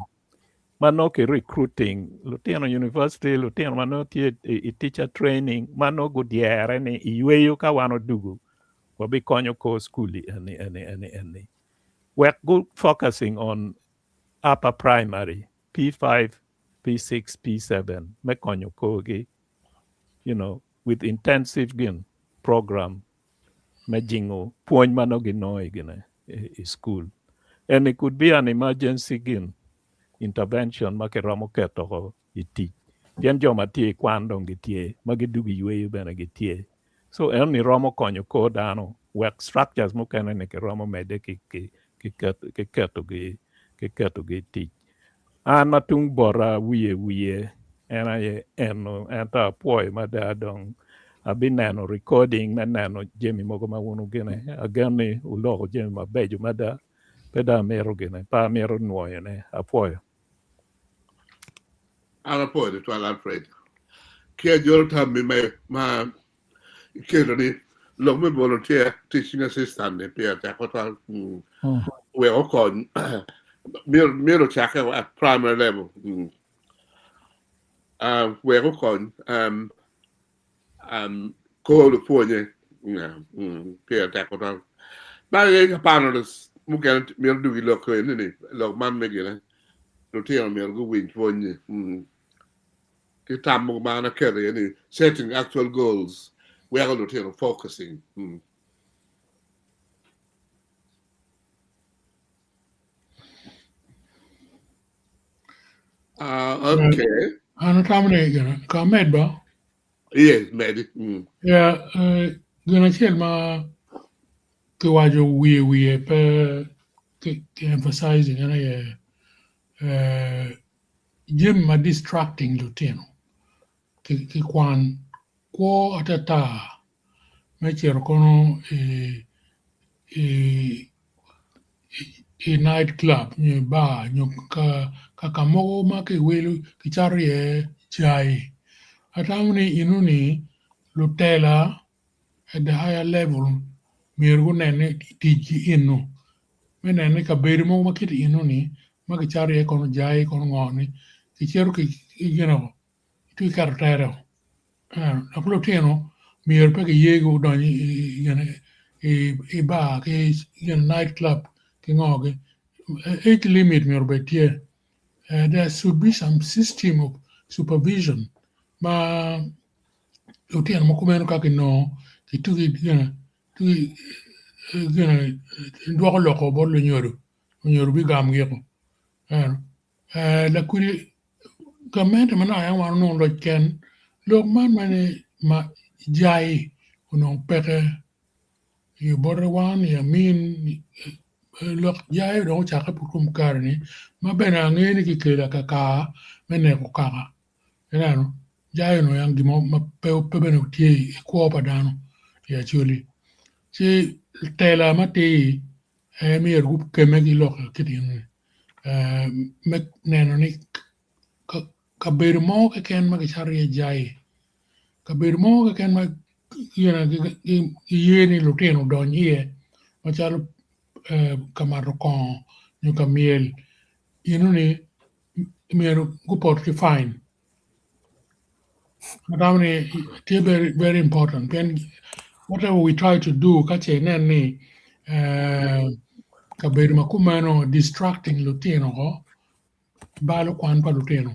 ma nongo ki recruiting lutino university lutino ma nongo tye i teacher training ma nongo gudyere ni i yweyo ka wan odugu wabikonyo kor school eni eni eni eni wek gu focusing on upper primary P5 P6 P7 me konyo korgi you know with intensive gin program me jingo pwony ma nongo ginongo i gine i school and it could be an emergency gin intervention ma kiromo keto i tic pien jo ma tye i kwan dong gitye ma gidugo i yweyo bene gitye so enoni romo konyo kor dano wek structures mukene ni kiromo medde ki ketogi i tic An ma tung bota wiye wiye en aye eno ento apwoyo mada dong abineno recording me neno jami mogo ma wun wugine agen ni wuloko jami mabeco mada pe dong amito gine pe amito nwoyone apwoyo. An apwoyo tutwal Alfred ki ajolo tammi ma iketo ni lok me volunteer teaching assistant ni pire tek tutwal wek okony myero ocakke at primary level wek okony kor lupwonye pire tek tutwal. Man aye ka panelists mukene myero dwogi lok eni ni lok man me gine lutino myero guwiny pwony-nyi ki tam mogo ma an aketo iye ni setting actual goals weko lutino focusing. Okay. An atamo ni gin ka amed ba? Yes, medi. Yeah, gin acel ma kiwaco wiye wiye pe ki emphasizing en aye jami ma distracting lutino ki kwan kwo atata me cito kono i i night club nyo i bar nyo ka ka mogo ma kiwilo kicato iye cai atamo ni enoni lutela at the higher level myero gunen ni ticgi eno me neno ni kabedo mogo ma kiti enoni ma kicato iye kono jai kono ngo ni kicito ki gino ki keto tere Dok lutino myero pe kiye gi odony i bar ki night club ki ngo gi age limit myero obed tye there should be some system of supervision ma lutino ma kumeno ka kinongo kitugi dwoko loko bot lunyodo, lunyodo bigamo giko. Lakwidi gamente manok aye wan onongo loc ken lok man ma jai onongo peke i bote wan i amin lok jai dong ocakke pud kom kare-ni ma bene angeyo ni kikelo akaka me neko kaka ineno jai onongo en gin mo ma pe bene tye i kwo pa dano i Acholi ci tela matir aye myero gukemme ki lok kit eni. Me neno ni kabedo mo keken ma kicato iye jai, kabedo mo keken ma kiye ni lutino odony iye macalo ka mato kongo nyo ka myel enoni myero gupot ki fine. Atamo ni tye very very important pien whatever we try to do ka ce inen ni kabedo ma kumeno distracting lutino ko balo kwan pa lutino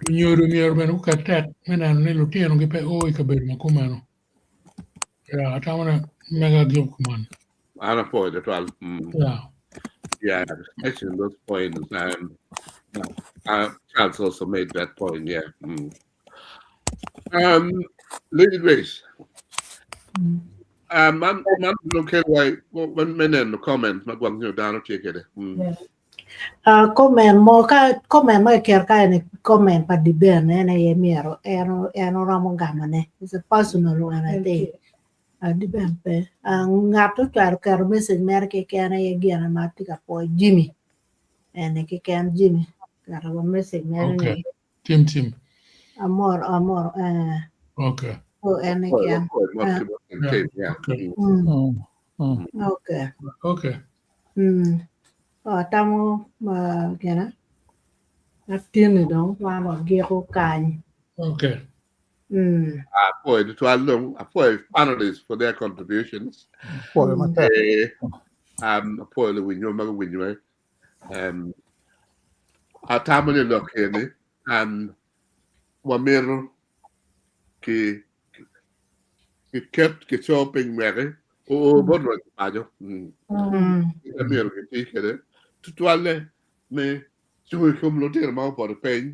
lunyodo myero bene guket tek me neno ni lutino gi pe o i kabedo ma kumeno yeah atamo ni mega agiko kuman. An apwoyo tutwal. Yeah. Yeah, mention those points. Charles also made that point, yeah. Lady Grace. Man man okay wai me neno comment ma gwang nyo dano tye kede. Comment mo ka comment ma kiketo ka eni comment pa Diben en aye myero en en oromo gamone. It's a personal one I think. Diben pe. Ngat ocwalo keto message mere keken aye gin ma atye ka pwoyo Jimmy. Eni keken Jimmy oketo wa message mere Okay. ni Tim tim. amoro amoro eh Okay. oh en keken. Yeah. Yeah. Okay. Okay. Okay. Oh, atamo ma gina atini dong wan wagiko kany. Okay. Apwoyo tutwal dong apwoyo panelists for their contributions. Apwoyo matek. Eh, apwoyo luwinyo ma guwinyo atamo ni lok eni wamito ki kiket kico piny weki oo bot roc paco. Myero kiti kwede tutwalle me cungo i kom lutino ma opoto piny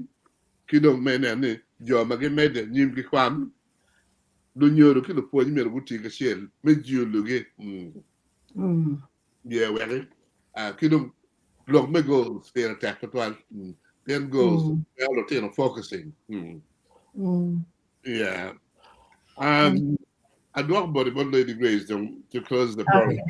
ki dong me neno ni jo ma gimedde anyim ki kwan, lunyodo ki lupwony myero guti kacel me jologi ye weki ki dong lok me goals pire tek tutwal pien goals weko lutino focusing. Yeah. Adwoko boti bot Lady Grace dong to close the program.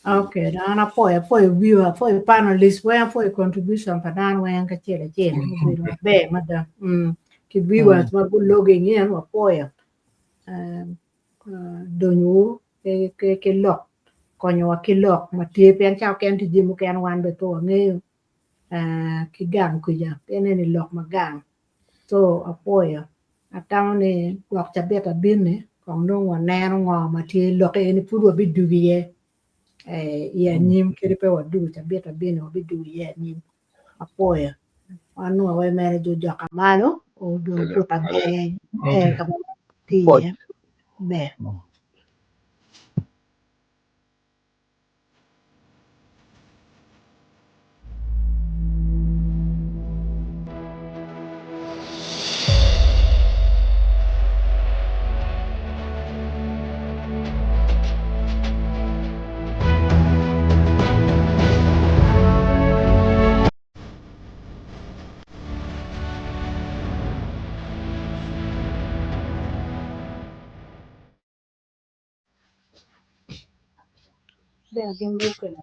Okay, dong an apwoyo, apwoyo viewer, apwoyo panelist weng, apwoyo contribution pa dano weng kacel acel, obedo maber mada. Mm. Ki viewers ma gulogging in, wapwoyo. Um, uh, donyowu ki, ki, ki lok, konyowa ki lok ma tye pien ca okene tye jami mukene wan bene pe wangeyo uh, ki gang kuca, pien eni lok ma gang. So apwoyo. Atamo ni gwok cabit abin-ni kong dong waneno ngo ma tye lok eni pud wabidugo iye eh, i anyim kadi pe wadugo cabit abin-ni wabidugo iye anyim. Apwoyo. Wan nongo wa mere jo joka malo odong put aber eh, Okay. ka ma tye Pwoc. iye ber. Ber gin gukelo.